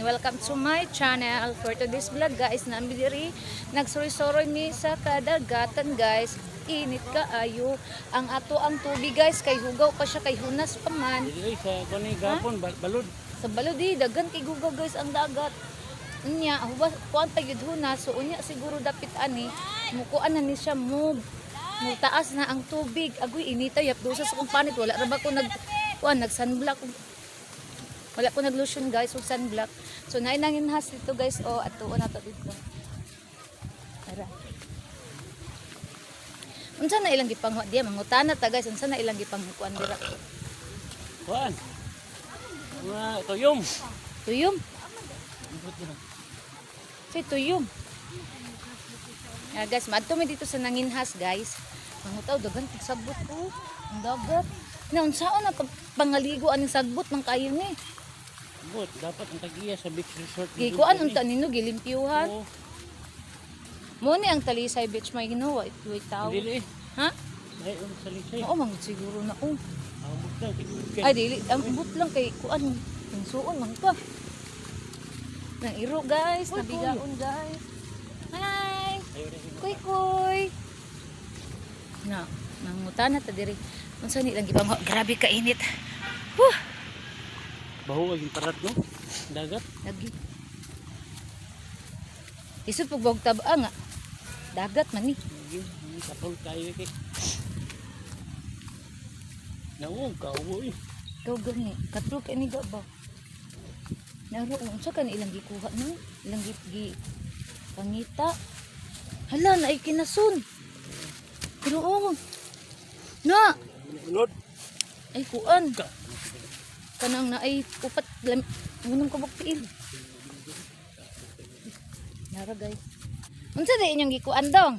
Welcome to my channel. For today's vlog, guys, nami diri nagsuroy-suroy mi sa kadagatan, guys. Init kaayo. Ang ato ang tubig, guys, kay hugaw pa siya, kay hunas pa man. Dili sa kani gapon balod. Sa balod eh, daghan kay hugaw, guys, ang dagat. Unya, huwas kuan pa gyud hunas, so unya siguro dapit ani, mukuan na ni siya mo mo taas na ang tubig. Agoy inita yap dosa sa kong panit, wala ra ba ko nag kuan, nag sunblock. Wala ko nag lotion, guys, ug sunblock. So naay nanginhas dito, guys, oh, atuon na to dito. Tara. Unsa na ilang gipanghuwa diya mangutana ta, guys, unsa na ilang gipangkuan dira? Kuan. Mga tuyom. Tuyom. Si tuyom. Ah, guys, maadto mi dito sa nanginhas, guys. Mangutaw daghan kag sagbot ko. Ang dagat. Na unsaon na pag pangaligo aning sagbot man kayo ni. But dapat ang tagiya sa beach resort. Gikuan unta nino gilimpyuhan. Oo. Mo ni ang Talisay Beach may ginawa ito'y tao. Dili eh. Ha? Ay, um sa lisay. Oo, man siguro na oh. Ang buksan Ay dili, ang but lang kay kuan tinsuon man ka. Nang iro, guys, nabigaon, guys. Hi. Kuy kuy. Na, nangutana ta diri. Unsa ni lang gipangho? Grabe ka init. Huh, Baho ang parat no. Dagat. Lagi. Isod pag bog taba nga. Dagat man ni. Lagi, kapol kayo kay. Naong ka uwi. Ikaw gani, katlo kay ni ba? Naro unsa kan ilang gikuha no? Ilang gi, gi pangita. Hala, naay kinasun. Pero oh. Na, Ulod. ay kuan. Kanang naay upat lam, unong kabuk tiil. Nara, guys. Unsa di inyong gikuan dong?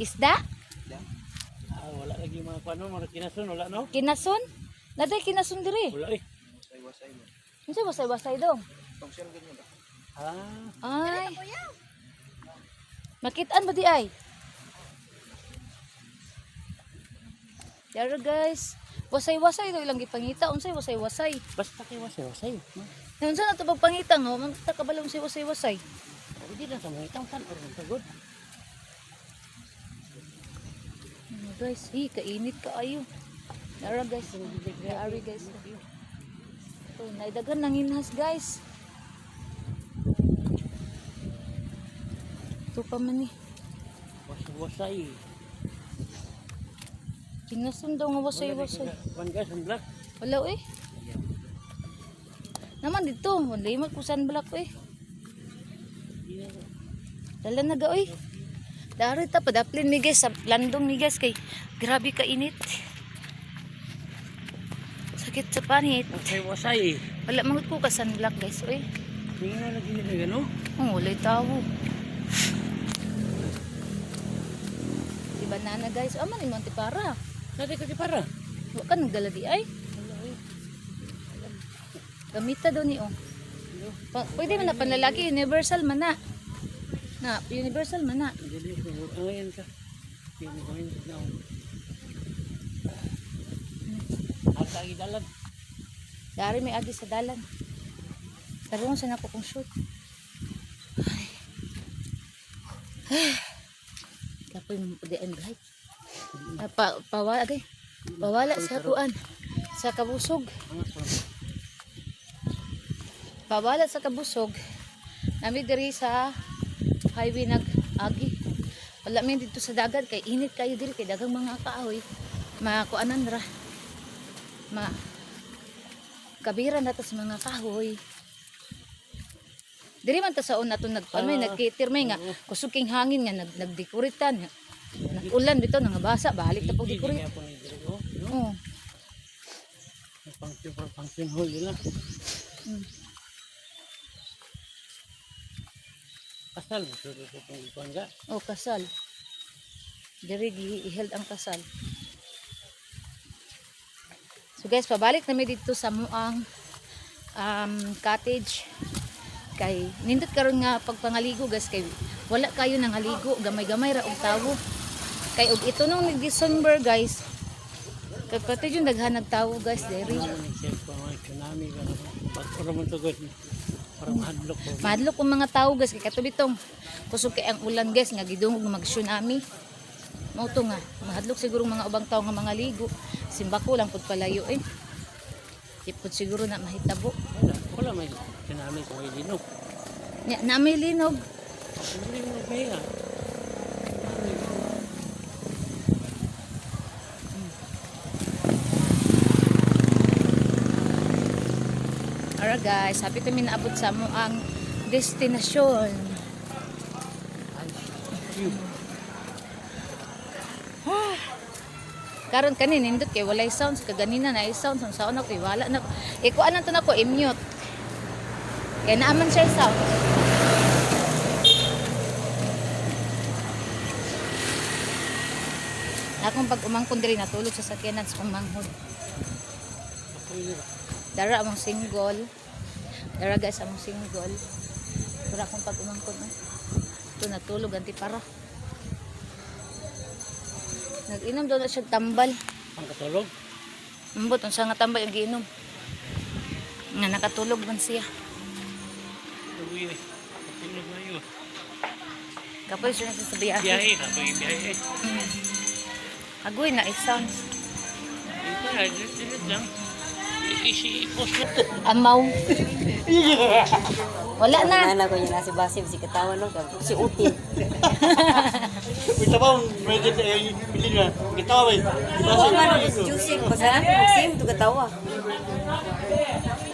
Isda? Ah, wala lagi mga kuan no, mga kinasun wala no. Kinasun? Naday kinasun diri. Wala eh. Unsa wasay-wasay dong? Ah, Ay. Makitaan ba di ay? Yara, guys. Wasay-wasay daw ilang gipangita. Unsay wasay-wasay? Basta kay wasay wasay. Na unsa na to pagpangita nga? Man ta kabalo unsay wasay-wasay. Hindi na sa mga itang tan or tagod. Ano, guys, eh, kainit kaayo. Yara, guys. Yara, guys. Ito, naidaghan nanginhas, guys. Ito pa man eh. Wasay wasay. Kinasun daw nga wasay-wasay. Kuan guys, ang black. Wala eh. Naman dito, wala yung magkusan black eh. Dala na ga oy. Dari ta padaplin mi, guys, sa landong mi, guys, kay grabe ka init. Sakit sa panit. Wasay wasay. Wala mangut ko ka sunblock, guys, oy. Tingnan lagi nila gano. Oh, wala'y tao. Si banana, guys. Aman ni Monte para. Nadi ka para. Wa ka nagdala di ay. Gamita daw ni oh. Pa, pwede man na panlalaki, universal man na. Na, universal man na. Dili angayan ka. Dili ko na. Ata gidalan. Dari may agi sa dalan. Tarong sa nako kong shoot. Ay. Ay. Kapoy mo pudi ang right. Ah, pa, pawala agay. Pawala sa kuan. Sa kabusog. Pawala sa kabusog. Nami diri sa highway nag agi. Wala mi dito sa dagat kay init kayo diri kay daghang mga kahoy. Makuanan ra. Ma kabira na ta sa mga kahoy. Diri man ta sa una to nag ano, Ah, nagkitir may nga kusog king hangin nga nag nagdekoritan nga. Nag-ulan bitaw nangabasa balik ta pag decorate. Oh, no. Oh. Function for function hall nila. Kasal mo sa itong kuan ka. Oh, kasal. Diri gi-held ang kasal. So guys, pabalik nami dito sa muang cottage kay nindot karon nga pagpangaligo, guys, kay wala kayo nang haligo, gamay-gamay ra og tawo. Kay og ito nung nag-December, guys, Kag pati yung daghan nagtawo, guys, diri. Ano man siya pa mga tsunami ka na. Bago raman to guys. Parang mahadlok ko. Madlok ang mga tao, guys, kay katulitong kusog kay ang ulan, guys, nga gidungog mag tsunami. Mao to nga, mahadlok siguro mga ubang tao nga mga ligo. Simbako lang pud palayo eh. Di pud siguro na mahitabo. Wala, wala may tsunami kung may linog. Nya na may linog. Kung linog may nga. Alright guys, happy kami naabot sa mo ang destinasyon. Ay, phew. Karon kani nindot kay walay sounds kaganina na ay sounds ang sound ako eh, wala na ikuan na to nako i-mute. Kay naaman siya sound. Akong pag umangkon diri natulog sa sakyanan sa kong manghod. Ako yun. Dara among single. Dara guys among single. Dara akong pag umangkon. Oh. Ito natulog anti para. Nag-inom daw na siya tambal. Ang katulog. Ambot unsa nga tambal ang giinom. Nga nakatulog man siya. Uwi eh. Katulog na yun. Kapoy siya na sa biyahe. Biyahe ka. Pag biyahe eh. Agoy na sounds. Ito na, dilit lang. Isi-post mo. Amaw. Wala na. Nana ko yun si Basim, si Katawan no, si Uti. Ito ba, medyo pili na. Gitawa eh. Oo nga no, si Jusik, basta sim to katawa.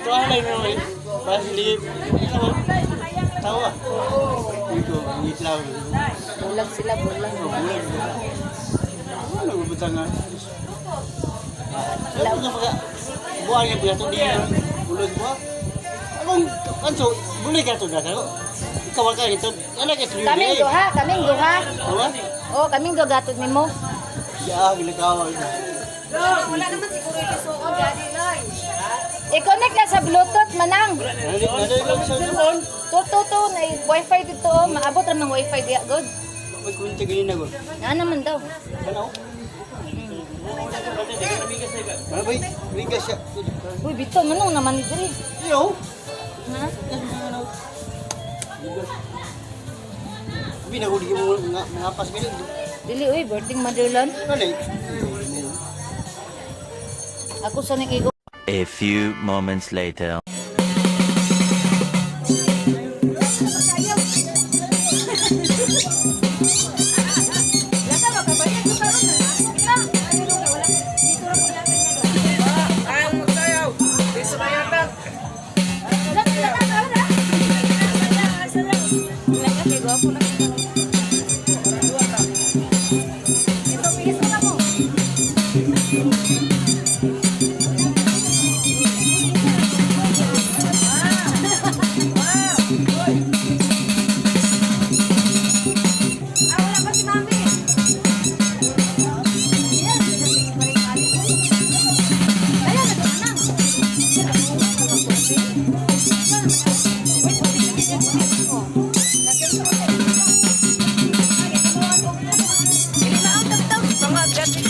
Ito ang lang naman eh. Basi, tawa. Ito, ngitlaw. Bulag sila, bulag. Ano butang nga? Ano nga mga buwan nga buya to di bulog mo? Akong kanso bulog ka to na ko. Ikaw ka ito. Ano ka Kaming duha, kaming duha. Tawa? Oh, kaming duha gatod nimo. Ya, gilakaw. Wala naman siguro ito so on, daddy line. I-connect na sa Bluetooth manang. Ano lang sa doon? To to to na wifi dito oh. Maabot ra ng wifi diya god. May kunti ganyan na ko. Naa naman daw. Ano? Ano ba? Bigas siya. Uy, bitaw manong naman ni diri. Iyo. Ha? Abi na ko di mo nga mga pas ganyan. Dili uy, birthday motherland. Ano? Ako sa ning igo. A few moments later.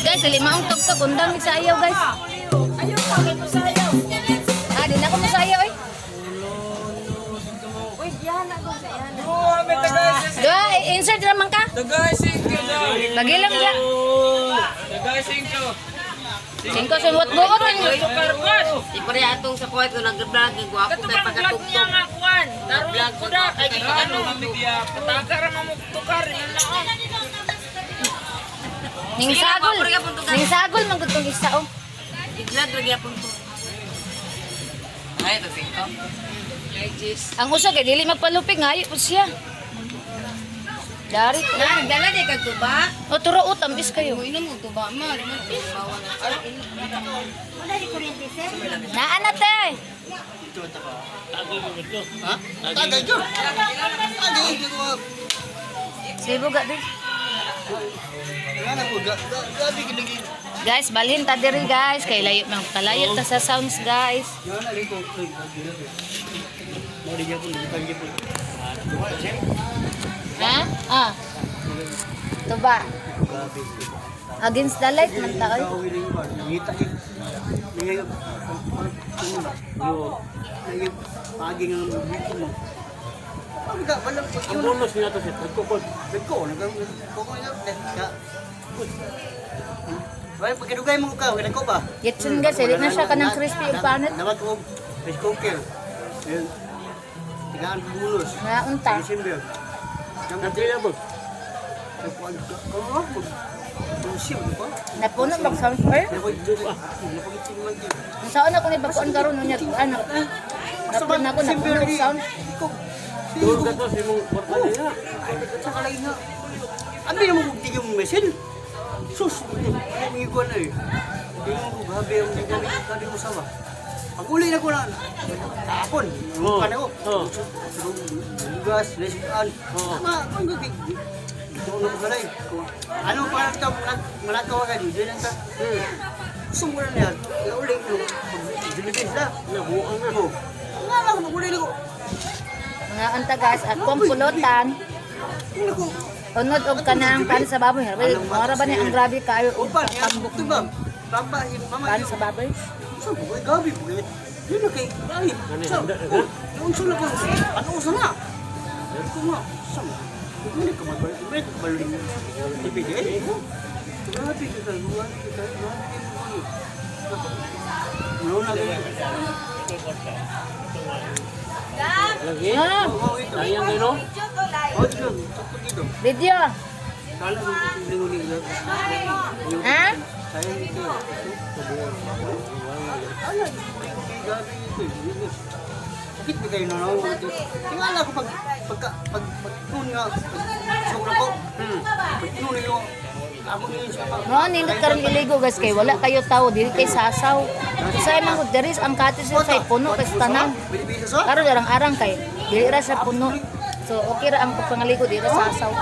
Guys, lima ang tugtog undang ni sa ayaw, guys. Ayaw pa mo sayaw. Ah, di na ako mosayaw eh. Uy, yan na ko sa yan. Doa, insert raman ka. Bagilang dia. Singko sa what buot man. Di pa rin atong sa kuwait ko nag-vlog, gwapo kay pagkatugtog. Nag-vlog ko kay pagkatugtog. Ning sagol. Ning sagol man gud tong isa oh. I-vlog lagi apon to. Ay, ito singko. Ang usa kay dili magpalupig ngayo pud siya. Dari Na, nagdala di kag tuba. O turo o tambis kayo. Inom mo tuba ma, di mo bawa na. Naa na te. Ha? Tagay ko. Tagay ko. Sibo ga di. Wala ko gabi giligi. Guys, balhin ta diri guys kay layo man kalayo ta sa sounds guys. Yan ali ko. Mo di gyapon, di gyapon. Ha? Ah. Tuba. Gabi. Against the light man ta oy. Ngita eh. Nangayop. Yo, Nangayop. Pagi nga bitin mo. Pagka, walang ang bonus niya to si nagkukod. Nagko, nagko ko na ka. Wala pagkadugay mo ka, wala ko ba? Yetsun guys, dili na siya kanang crispy ug panit. Dapat ko rice cooker. Ayun. Tigaan ko bonus. Naunta. December. Nagpila ba? Napuno bag sound or? Saan ako ni baguan karon unya ano? Napuno ako napuno og sound. Doon ka to si mong barkada niya. Sa kalay nga. Ano yung mga tigil mong mesin? Sus, may iguan na eh. Hindi mo gabi ang gabi gabi mo sawa. Pag uli na ko na, kahapon, Oo. pa na ko. Oo. Lugas, lesian. Ma, ang gabi. Dito na ko galay. Ano pa lang ito, malakaw ka dito lang ta. Gusto mo na niya, uli ko. Pag na. Nabuang na. Oo. Nga lang, mag-uli na ko. Mga anta guys, akong pulutan. Uli ko. Unod og kanang pan sa baboy. Mora ba ni ang grabe kaayo og Upan, yan. tambok Ito ba? Bamba, yung mama. pan sa baboy. Sa buhay gabi po eh. Yun na kay ay. Sa handa, oh, yung uso na ko. Ano uso na? Ko nga. Sa hindi ka magbalik. Hindi ka magbalik. TPD. Grabe ka ka. Grabe ka. Grabe ka. Ano na ganyan? Lagi. Ah, Oo, ito. Sayang kayo no? Oh, dito. Sakto dito. video. Kala ko lingon nila. Ha? Sayang ito. Ala, gabi ito. Sakit ba kayo na no? Tingala ko pag pag pag pag noon nga sobra ko. Pag noon niyo ako ngayon sa Mao nindot karon iligo guys kay wala kayo tao dili kay sasaw. Say man gud diri ang cottage sa puno kay sa tanan. Karon arang-arang kay dili ra sa puno. So okay ra ang pagpangaligo dili ra sasaw.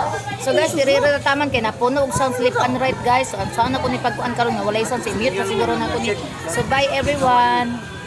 So guys diri ra taman kay napuno og sound slip and right guys. So ang saan ako ni pagkuan karon nga walay sound, si mute na siguro na ako ni. So bye everyone.